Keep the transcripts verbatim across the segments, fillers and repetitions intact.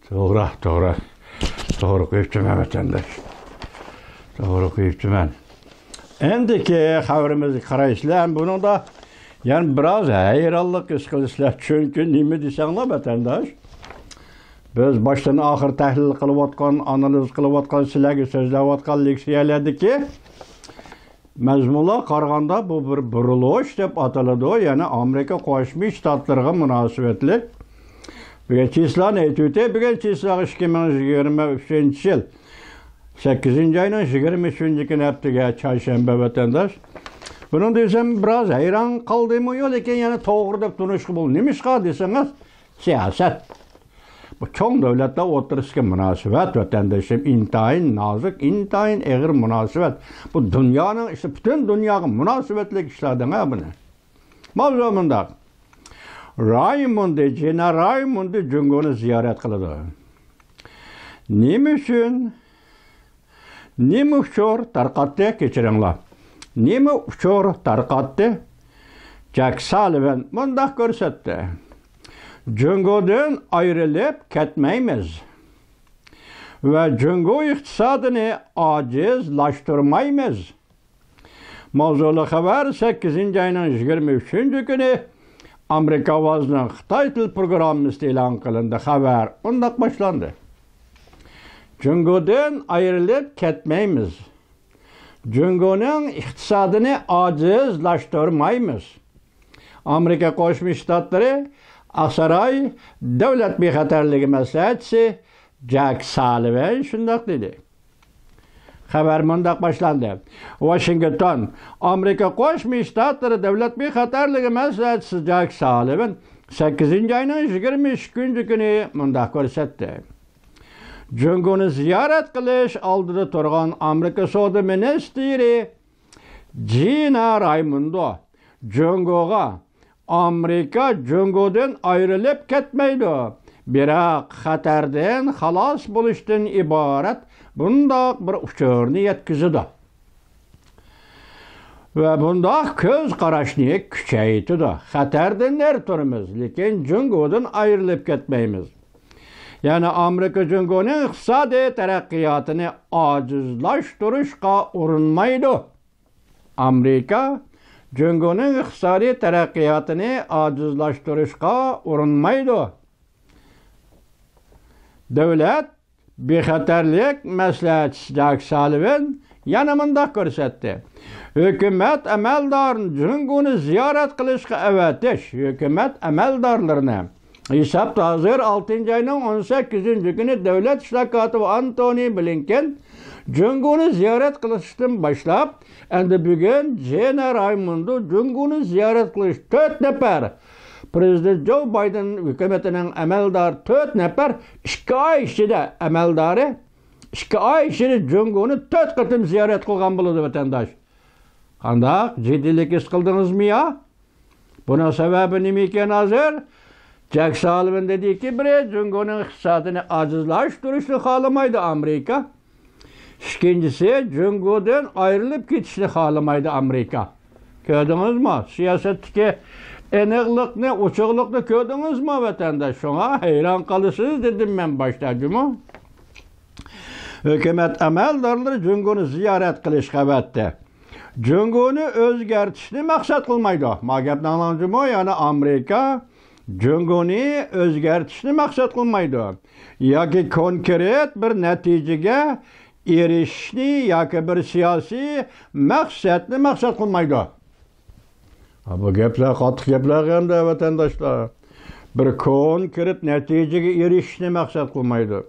توغرا، توغرا. توغرا قويۇپتىمەن، ۋەتەنداش. توغرا قويۇپتىمەن. ئەمدىكى خەۋىرىمىزگە قارايسىلەر، بۇنىڭدا يەنە بىراز ھەيرانلىق ھېس قىلىسىلەر. چۈنكى نېمە دېسەڭلار، ۋەتەنداش، بىز باشتىن ئاخىر تەھلىل قىلىۋاتقان، ئانالىز قىلىۋاتقان، سىلەرگە سۆزلەۋاتقان لېكسىيەلەردىكى مەزمۇنلارغا قارىغاندا، بۇ بىر بۇرۇلۇش دەپ ئاتىلىدۇ. يەنى ئامېرىكا قوشما شتاتلىرىغا مۇناسىۋەتلىك. بۈگۈن چىسلانى ئېيتىۋېتەي. بۈگۈن چىسلاغا ئىككى مىڭ يىگىرمە ئۈچىنچى يىل سەككىزىنچى ئاينىڭ يىگىرمە ئۈچىنچى كۈنى، ھەپتىگە چارشەنبە، ۋەتەنداش. بۇنىڭ دېسەم بىراز ھەيران قالدىمۇ يوق، لېكىن يەنە توغرا دەپ تونۇشقا بولىدۇ. نېمىشقا دېسىڭىز، سىياسەت. بۇ چوڭ دۆلەتلەر ئوتتۇرىسىدىكى مۇناسىۋەت، ۋەتەندىشىم، ئىنتايىن نازۇك، ئىنتايىن ئېغىر مۇناسىۋەت. بۇ دۇنيانىڭ ئىشى، پۈتۈن دۇنياغا مۇناسىۋەتلىك ئىشلار دەڭە بۇنى. ماۋزۇ مۇنداق. رايموندى، جىنا رايموندى جۇڭگونى زىيارەت قىلىدۇ. نېمە ئۈچۈن؟ نېمە ئۇچۇر تارقاتتى؟ كەچۈرۈڭلار. نېمە ئۇچۇر تارقاتتى؟ جاك سالىۋان مۇنداق كۆرسەتتى. جۇڭگودىن ئايرىلىپ كەتمەيمىز ۋە جۇڭگو ئىقتىسادىنى ئاجىزلاشتۇرمايمىز. ماۋزۇلۇق خەۋەر سەككىزىنچى ئاينىڭ يىگىرمە ئۈچىنچى كۈنى ئامېرىكا ئاۋازىنىڭ خىتاي تىل پروگراممىسىدا ئېلان قىلىندى. خەۋەر مۇنداق باشلاندى. جۇڭگودىن ئايرىلىپ كەتمەيمىز. جۇڭگونىڭ ئىقتىسادىنى ئاجىزلاشتۇرمايمىز. ئامېرىكا قوشما شتاتلىرى، ئاقساراي دۆلەت بىخەتەرلىكى مەسلىھەتچىسى جاك سالىۋان شۇنداق دېدى. خەۋەر مۇنداق باشلاندى. ۋاشىنگتون، ئامېرىكا قوشما شتاتلىرى دۆلەت بىخەتەرلىكى مەسلىھەتچىسى جاك سالىۋان سەككىزىنچى ئاينىڭ يىگىرمە ئىككىنچى كۈنى مۇنداق كۆرسەتتى. جۇڭگونى زىيارەت قىلىش ئالدىدا تۇرغان ئامېرىكا سودا مىنىستىرى جىنا رايموندو جۇڭگوغا، ئامېرىكا جۇڭگودىن ئايرىلىپ كەتمەيدۇ، بىراق خەتەردىن خالاس بولۇشتىن ئىبارەت بۇنداق بىر ئۇچۇرنى يەتكۈزىدۇ ۋە بۇنداق كۆز قاراشنى كۈچەيتىدۇ. خەتەردىن نېرى تۇرىمىز، لېكىن جۇڭگودىن ئايرىلىپ كەتمەيمىز. يەنى ئامېرىكا جۇڭگونىڭ ئىقتىسادىي تەرەققىياتىنى ئاجىزلاشتۇرۇشقا ئۇرۇنمايدۇ. ئامېرىكا جۇڭگونىڭ ئىقتىسادىي تەرەققىياتىنى ئاجىزلاشتۇرۇشقا ئۇرۇنمايدۇ. دۆلەت بىخەتەرلىك مەسلىھەتچىسى جاك سالىۋان يەنە مۇنداق كۆرسەتتى. ھۆكۈمەت ئەمەلدارىنى جۇڭگونى زىيارەت قىلىشقا ئەۋەتىش، ھۆكۈمەت ئەمەلدارلىرىنى. ھېسابتا ھازىر ئالتىنچى ئاينىڭ ئون سەككىزىنچى كۈنى دۆلەت ئىشلار كاتىپى ئانتونى بلىنكېن جۇڭگونى زىيارەت قىلىشتىن باشلاپ، ئەمدى بۈگۈن جېنا رايموندو جۇڭگونى زىيارەت قىلىش تۆت نەپەر، پىرېزىدېنت جو بايدېن ھۆكۈمىتىنىڭ ئەمەلدارى تۆت نەپەر ئىككى ئاي ئىچىدە ئەمەلدارى ئىككى ئاي ئىچىدە جۇڭگونى تۆت قېتىم زىيارەت قىلغان بولىدۇ، ۋەتەنداش. قانداق؟ جىددىيلىك ھېس قىلدىڭىزمۇ يا؟ بۇنىڭ سەۋەبى نېمە ئىكەن ھازىر؟ جاك سالىۋان دېدىكى، بىرى، جۇڭگونىڭ ئىقتىسادىنى ئاجىزلاشتۇرۇشنى خالىمايدۇ ئامېرىكا. ئىككىنچىسى، جۇڭگودىن ئايرىلىپ كېتىشنى خالىمايدۇ ئامېرىكا. كۆردىڭىزمۇ؟ سىياسەتتىكى ئېنىقلىقنى، ئوچۇقلۇقنى كۆردىڭىزمۇ، ۋەتەنداش؟ شۇڭا ھەيران قالىسىز دېدىم مەن باشتا، جۇمۇ. ھۆكۈمەت ئەمەلدارلىرى جۇڭگونى زىيارەت قىلىشقا ئەۋەتتى. جۇڭگونى ئۆزگەرتىشنى مەقسەت قىلمايدۇ. ما گەپنى ئاڭلاڭ جۇمۇ، يەنى ئامېرىكا جۇڭگونى ئۆزگەرتىشنى مەقسەت قىلمايدۇ. ياكى كونكرېت بىر نەتىجىگە ئېرىشىشنى ياكى بىر سىياسىي مەقسەتنى مەقسەت قىلمايدۇ. ھا، بۇ گەپلەر قاتتىق گەپلەر ئەمدى، ۋەتەنداشلار. بىر كونكرېت نەتىجىگە ئېرىشىشنى مەقسەت قىلمايدۇ.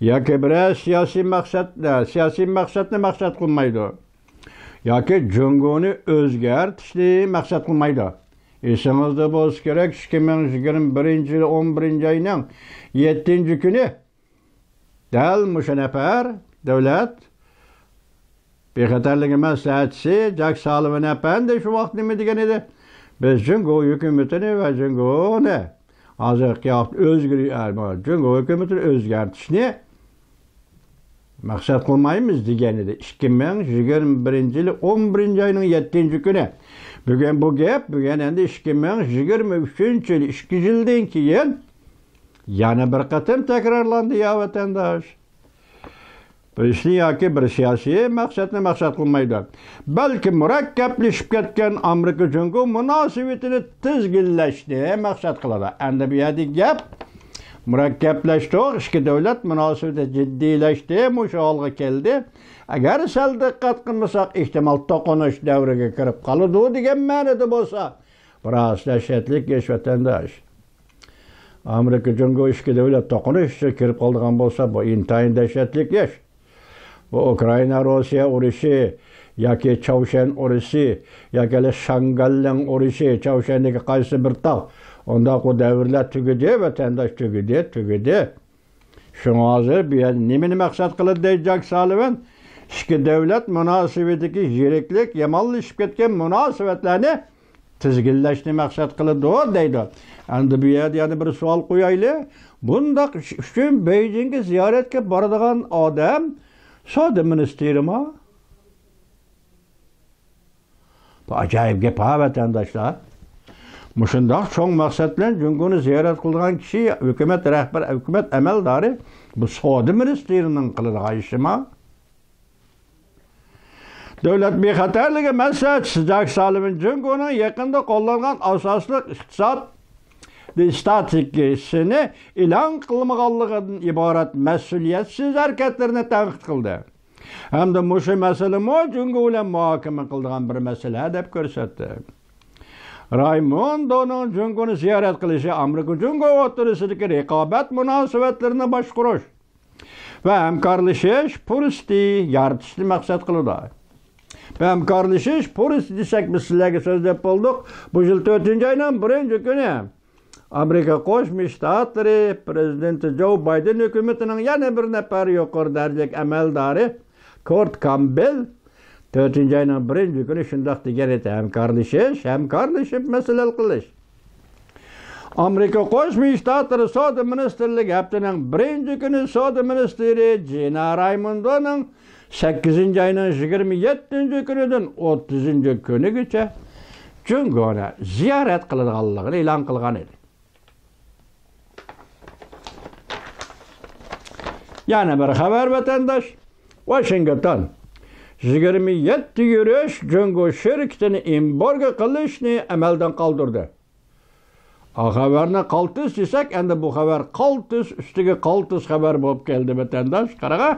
ياكى بىرەر سىياسىي مەقسەت، سىياسىي مەقسەتنى مەقسەت قىلمايدۇ. ياكى جۇڭگونى ئۆزگەرتىشنى مەقسەت قىلمايدۇ. ئېسىڭىزدە بولسا كېرەك، ئىككى مىڭ يىگىرمە بىرىنچى يىل ئون بىرىنچى ئاينىڭ يەتتىنچى كۈنى دەل مۇشۇ نەپەر دۆلەت بىخەتەرلىكى مەسلىھەتچىسى جاك سالىۋان ئەپەندى شۇ ۋاقىت نېمە دېگەن ئىدى؟ بىز جۇڭگو ھۆكۈمىتىنى ۋە جۇڭگونى ھازىرقى ۋاقىتتا ئۆزگىرى-، جۇڭگو ھۆكۈمىتىنى ئۆزگەرتىشنى مەقسەت قىلمايمىز دېگەن ئىدى. ئىككى مىڭ يىگىرمە بىرىنچى يىلى ئون بىرىنچى ئاينىڭ يەتتىنچى كۈنى. بۈگۈن بۇ گەپ، بۈگۈن ئەمدى ئىككى مىڭ يىگىرمە ئۈچىنچى يىلى ئىككى يىلدىن كېيىن يەنە بىر قېتىم تەكرارلاندى يا ۋەتەنداش. بىر ئىشنى ياكى بىر سىياسىي مەقسەتنى مەقسەت قىلمايدۇ. بەلكى مۇرەككەپلىشىپ كەتكەن ئامېرىكا جۇڭگو مۇناسىۋىتىنى تىزگىنلەشنى مەقسەت قىلىدۇ. ئەمدى بۇ يەردىكى گەپ مۇرەككەپلەشتۇق، ئىككى دۆلەت مۇناسىۋىتى جىددىيلەشتى، مۇشۇ ھالغا كەلدى. ئەگەر سەل دىققەت قىلمىساق، ئېھتىمال توقۇنۇش دەۋرىگە كىرىپ قالىدۇ دېگەن مەنىدە بولسا، بىر ئاز دەھشەتلىك ئىش، ۋەتەنداش. ئامېرىكا جۇڭگو ئىككى دۆلەت توقۇنۇش ئىچىگە كىرىپ قالىدىغان بولسا، بۇ ئىنتايىن دەھشەتلىك ئىش. بۇ ئۇكرائىنا روسىيە ئۇرۇشى ياكى چاۋشيەن ئۇرۇشى ياكى ھېلى شاڭگاللىڭ ئۇرۇشى، چاۋشيەندىكى قايسى بىر تاغ، ئۇنداق ئۇ دەۋرلەر تۈگىدى، ۋەتەنداش، تۈگىدى، تۈگىدى. شۇڭا ھازىر بۇ يەردە نېمىنى مەقسەت قىلدى دەيدۇ جاك سالىۋان؟ ئىككى دۆلەت مۇناسىۋىتىدىكى يىرىكلىك، يامانلىشىپ كەتكەن مۇناسىۋەتلەرنى تىزگىنلەشنى مەقسەت قىلىدۇ دەيدۇ. ئەمدى بۇ يەردە يەنە بىر سوئال قويايلى. بۇنداق ئىش ئۈچۈن بېيجىڭگە زىيارەتكە بارىدىغان ئادەم سودا مىنىستىرىمۇ؟ بۇ ئاجايىپ گەپ ھا، ۋەتەنداشلار. مۇشۇنداق چوڭ مەقسەت بىلەن جۇڭگونى زىيارەت قىلىدىغان كىشى، ھۆكۈمەت رەھبەرى، ھۆكۈمەت ئەمەلدارى، بۇ سودا مىنىستىرىنىڭ قىلىدىغان ئىشىما؟ دۆلەت بىخەتەرلىكى مەسلىھەتچىسى جاك سالىۋان جۇڭگونىڭ يېقىندا قوللانغان ئاساسلىق ئىقتىساد ئىستراتېگىيىسىنى ئېلان قىلمىغانلىقىدىن ئىبارەت مەسئۇلىيەتسىز ھەرىكەتلىرىنى تەنقىد قىلدى. ھەمدە مۇشۇ مەسىلىمۇ جۇڭگو بىلەن مۇھاكىمە قىلىدىغان بىر مەسىلە دەپ كۆرسەتتى. رايموندونىڭ جۇڭگونى زىيارەت قىلىشى ئامېرىكا جۇڭگو ئوتتۇرىسىدىكى رىقابەت مۇناسىۋەتلىرىنى باشقۇرۇش ۋە ھەمكارلىشىش پۇرسىتى يارىتىشنى مەقسەت قىلىدۇ. ھەمكارلىشىش پۇرسىتى دېسەك، بىز سىلەرگە سۆزلەپ بولدۇق. بۇ يىل تۆتىنچى ئاينىڭ بىرىنچى كۈنى ئامېرىكا قوشما شتاتلىرى پىرېزىدېنتى جو بايدېن ھۆكۈمىتىنىڭ يەنە بىر نەپەر يۇقىرى دەرىجىلىك ئەمەلدارى كورت كامبېل تۆتىنچى ئاينىڭ بىرىنچى كۈنى شۇنداق دېگەن ئىدى، ھەمكارلىشىش، ھەمكارلىشىپ مەسىلە ھەل قىلىش. ئامېرىكا قوشما شتاتلىرى سودا مىنىستىرلىكى ھەپتىنىڭ بىرىنچى كۈنى سودا مىنىستىرى جىنا رايموندونىڭ سەككىزىنچى ئاينىڭ يىگىرمە يەتتىنچى كۈنىدىن ئوتتۇزىنچى كۈنىگىچە جۇڭگونى زىيارەت قىلىدىغانلىقىنى ئېلان قىلغان ئىدى. يەنە بىر خەۋەر، ۋەتەنداش. ۋاشىنگتون يىگىرمە يەتتە يۈرۈش جۇڭگو شىركىتىنى ئېمبارگو قىلىشنى ئەمەلدىن قالدۇردى. ئا، خەۋەرنى قالتىس دېسەك، ئەمدى بۇ خەۋەر قالتىس ئۈستىگە قالتىس خەۋەر بولۇپ كەلدى، ۋەتەنداش. قاراغا.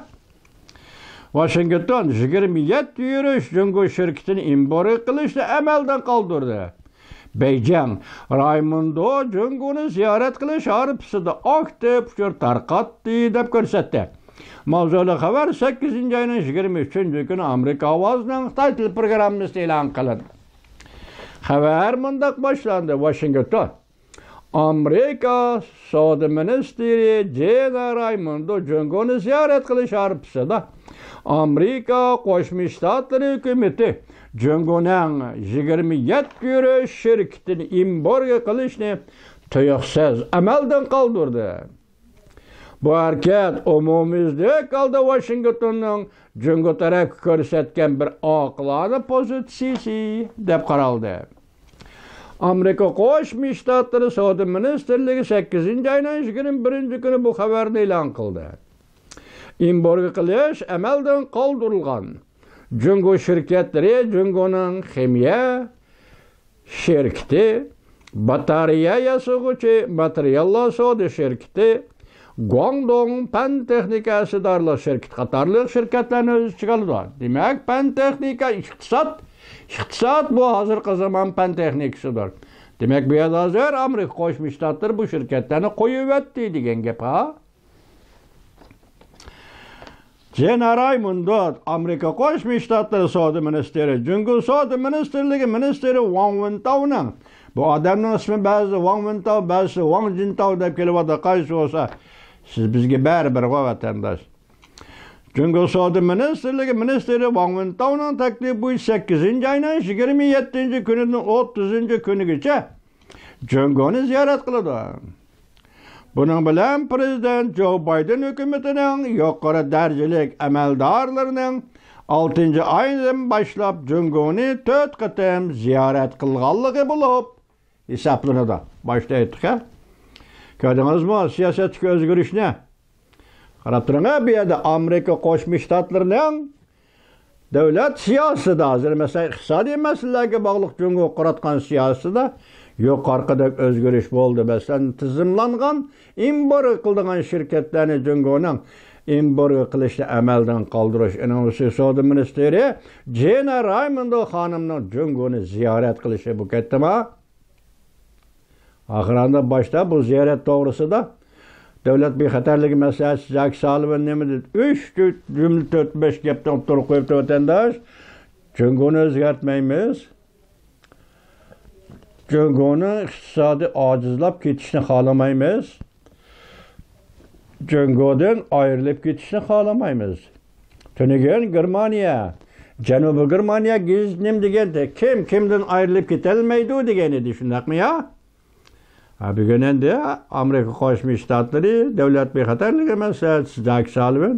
ۋاشىنگتون يىگىرمە يەتتە يۈرۈش جۇڭگو شىركىتىنى ئېمبارگو قىلىشنى ئەمەلدىن قالدۇردى. بېيجىڭ، رايموندو جۇڭگونى زىيارەت قىلىش ھارپىسىدا ئاكتىپ ئۇچۇر تارقاتتى، دەپ كۆرسەتتى. ماۋزۇلۇق خەۋەر سەككىزىنچى ئاينىڭ يىگىرمە ئۈچىنچى كۈنى ئامېرىكا ئاۋازىنىڭ خىتاي تىل پروگراممىسىدا ئېلان قىلىندى. خەۋەر مۇنداق باشلاندى، ۋاشىنگتون. ئامېرىكا سودا مىنىستىرى جېنا رايموندو جۇڭگونى زىيارەت قىلىش ھارپىسىدا ئامېرىكا قوشما شتاتلىرى ھۆكۈمىتى جۇڭگونىڭ يىگىرمە يەتتە يۈرۈش شىركىتىنى ئېمبارگو قىلىشنى تۇيۇقسىز ئەمەلدىن قالدۇردى. بۇ ھەرىكەت ئومۇميۈزلۈك ھالدا ۋاشىنگتوننىڭ جۇڭگو تەرەپكە كۆرسەتكەن بىر ئاقىلانە پوزىتسىيىسى، دەپ قارالدى. ئامېرىكا قوشما شتاتلىرى سودا مىنىستىرلىكى سەككىزىنچى ئاينىڭ يىگىرمە بىرىنچى كۈنى بۇ خەۋەرنى ئېلان قىلدى. ئېمبارگو قىلىش ئەمەلدىن قالدۇرۇلغان. جۇڭگو شىركەتلىرى جۇڭگونىڭ خىمىيە شىركىتى، باتارېيە ياسىغۇچى ماتېرىياللار سودا شىركىتى، گۇاڭدۇڭ پەن تېخنىكا ئەسلىھەدارلىق شىركىتى قاتارلىق شىركەتلەرنى ئۆز ئىچىگە ئالىدۇ. دېمەك، پەن تېخنىكا، ئىقتىساد، ئىقتىساد بۇ ھازىرقى زامان پەن تېخنىكىسىدۇر. دېمەك، بۇ يەردە ھازىر ئامېرىكا قوشما شتاتلىرى بۇ شىركەتلەرنى قويۇۋەتتى دېگەن گەپ ھا. جېنا رايموندو، ئامېرىكا قوشما شتاتلىرى سودا مىنىستىرى، جۇڭگو سودا مىنىستىرلىكى مىنىستىرى ۋاڭ ۋېنتاۋنىڭ، بۇ ئادەمنىڭ ئىسمى بەزىدە ۋاڭ ۋېنتاۋ، بەزىدە ۋاڭ جىنتاۋ دەپ كېلىۋاتىدۇ، قايسى بولسا، سىز بىزگە بەرىبىرغۇ، ۋەتەنداش. جۇڭگو سودا مىنىستىرلىكى مىنىستىرى ۋاڭ ۋېنتاۋنىڭ تەكلىپى بويىچە سەككىزىنچى ئاينىڭ يىگىرمە يەتتىنچى كۈنىدىن ئوتتۇزىنچى كۈنىگىچە جۇڭگونى زىيارەت قىلىدۇ. بۇنىڭ بىلەن پرېزىدېنت جو بايدېن ھۆكۈمىتىنىڭ يۇقىرى دەرىجىلىك ئەمەلدارلىرىنىڭ ئالتىنچى ئايدىن باشلاپ جۇڭگونى تۆت قېتىم زىيارەت قىلغانلىقى بولۇپ ھېسابلىنىدۇ. باشتا ئېيتتۇق-ھە. كۆردىڭىزمۇ سىياسەتتىكى ئۆزگىرىشنى؟ قاراپ تۇرۇڭ-ھە، بۇ يەردە ئامېرىكا قوشما شتاتلىرىنىڭ دۆلەت سىياسىتىدە، ھازىر مەسىلەن، ئىقتىسادىي مەسىلىلەرگە باغلىق جۇڭگو قۇراتقان سىياسىتىدە يۇقىرىقىدەك ئۆزگىرىش بولدى. مەسىلەن، تىزىملانغان ئېمبارگو قىلىدىغان شىركەتلەرنى جۇڭگونىڭ ئېمبارگو قىلىشنى ئەمەلدىن قالدۇرۇش. ئېنىڭ ئۈستىگە سودا مىنىستىرى جېنا رايموندو خانىمنىڭ جۇڭگونى زىيارەت قىلىشى بۇ كەتتىما؟ ئاخىراندا باشتا بۇ زىيارەت توغرىسىدا دۆلەت بىخەتەرلىكى مەسلىھەتچىسى جاك سالىۋان نېمە دېدى؟ ئۈچ، تۆت جۈملە، تۆت، بەش گەپنى ئوتتۇرىغا قويۇپتۇ، ۋەتەنداش. جۇڭگونى ئۆزگەرتمەيمىز. جۇڭگونىڭ ئىقتىسادى ئاجىزلاپ كېتىشىنى خالىمايمىز. جۇڭگودىن ئايرىلىپ كېتىشنى خالىمايمىز. تۈنۈگۈن گېرمانىيە، جەنۇبىي گېرمانىيە گېزىتى نېمە دېگەندە، كىم كىمدىن ئايرىلىپ كېتەلمەيدۇ دېگەن ئىدى، شۇنداقمۇ يا؟ ھە، بۈگۈن ئەمدى ئامېرىكا قوشما شتاتلىرى دۆلەت بىخەتەرلىكى مەسلىھەتچىسى جاك سالىۋان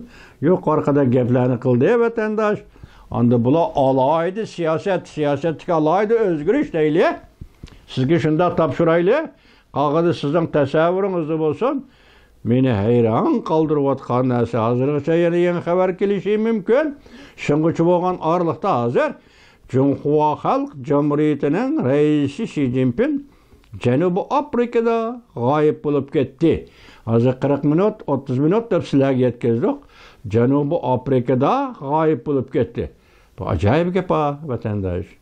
يۇقىرىقىدەك گەپلەرنى قىلدى، ۋەتەنداش. ئاندىن بۇلار ئالاھىدە سىياسەت، سىياسەتتىكى ئالاھىدە ئۆزگىرىش دەيلى. سىزگە شۇنداق تاپشۇرايلى. قالغىنى سىزنىڭ تەسەۋۋۇرىڭىزدا بولسۇن. مېنى ھەيران قالدۇرۇۋاتقان نەرسە، ھازىرغىچە يەنە يېڭى خەۋەر كېلىشى مۇمكىن. شۇڭغىچە بولغان ئارىلىقتا ھازىر جۇڭخۇا خەلق جۇمھۇرىيىتىنىڭ رەئىسى شى جىنپىڭ جەنۇبىي ئافرىكىدا غايىب بولۇپ كەتتى. ھازىر قىرىق مىنۇت، ئوتتۇز مىنۇت دەپ سىلەرگە يەتكۈزدۇق. جەنۇبىي ئافرىكىدا غايىب بولۇپ كەتتى. بۇ ئاجايىپ گەپ-ھە، ۋەتەنداش.